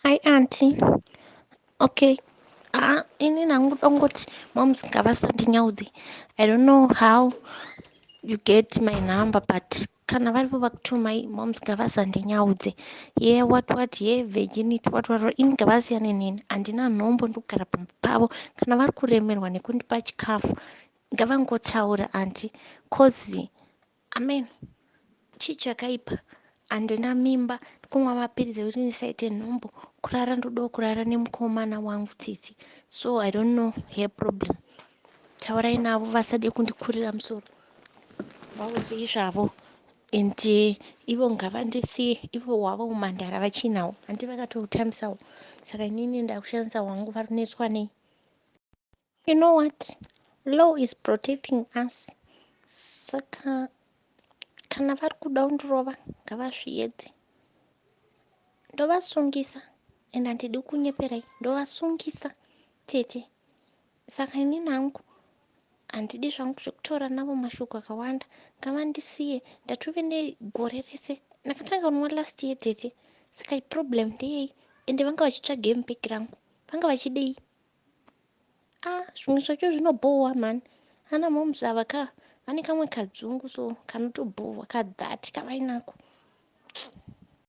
Hi auntie. Okay. Ah, ini nangu dongoti moms ngavasandinyaudze. I don't know how you get my number, but kana varipo vakutumai, moms ngavasandinyaudze. Ye what what, ye virginity, what what what. Ini ngavasiyane neni, handina nhombo, ndikugara pamba pavo. Kana vari kuremerwa nekundipa chikafu, ngavangotaura auntie, 'cause amen, chii chakaipa? Handina mimba, kumwa mapiritsi ekuti ndisaite nhumbu. Kurara ndodawo kurara nemukomana wangu, Tsitsi. So I don't know her problem. Taurai navo, vasade kundikurira musoro, vaudzei zvavo. And ivo ngavandisiye, ivo hwavo umhandara vachinawo, handi vakatoutamisawo. Saka inini ndakushandisa hwangu, vari kunetswa nei? You know what, law is protecting us. Saka kana vari kuda kundirova, ngavazviedze, ndovasungisa. And handidi kunyeperai, ndovasungisa tete. Saka inini hangu handidi zvangu zvekutaura navo mashoko akawanda, ngavandisiye. Ndatove negore rese, ndakatanga kunwa last year, tete. Saka problem ndeyei? Ende vanga vachitsvagei mubhegi rangu? Vanga vachidei? Ah, zvimwe zvacho zvinobhowa mani. Ana moms ava ka, vane kamwe kadzungu so kanotobhowa kadhati kavainako.